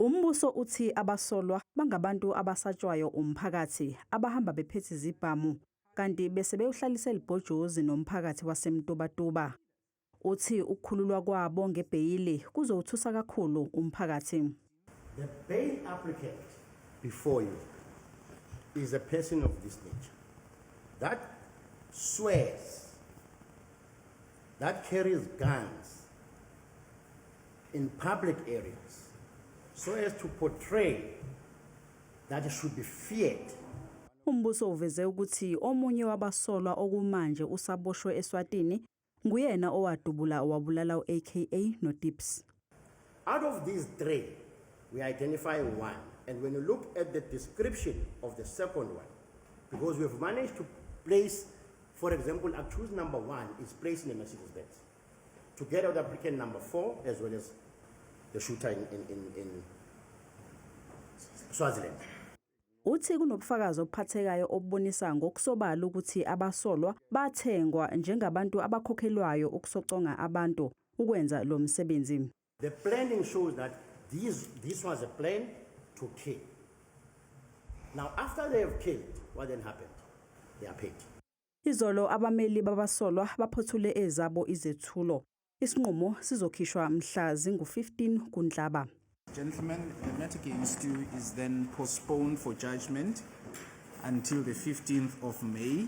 Umbuso uthi abasolwa bangabantu abasatshwayo umphakathi abahamba bephethe izibhamu kanti bese bewuhlalise libhojozi nomphakathi waseMtubatuba. Uthi ukukhululwa kwabo ngebheyili kuzowuthusa kakhulu umphakathi. The bail applicant before you is a person of this nature that swears, that carries guns in public areas so as to portray that he should be feared. Umbuso uveze ukuthi omunye wabasolwa okumanje usaboshwe eSwatini nguyena owadubula wabulala u-AKA noTips. Out of these three, we identify one. And when you look at the description of the second one, because we've managed to place, for example, accused number one is placed in a Mercedes Benz, together with applicant number four, as well as the shooter in Swaziland. Uthi kunobufakazi obuphathekayo obubonisa ngokusobala ukuthi abasolwa bathengwa njengabantu abakhokhelwayo ukusoconga abantu ukwenza lo msebenzi. The planning shows that this was a plan to kill. Now, after they have killed, what then happened? They are paid. Izolo abameli babasolwa baphothule ezabo izethulo. Isinqumo sizokhishwa mhla zingu-15 kuNhlaba. Gentlemen, the matter against you is then postponed for judgment until the 15th of May.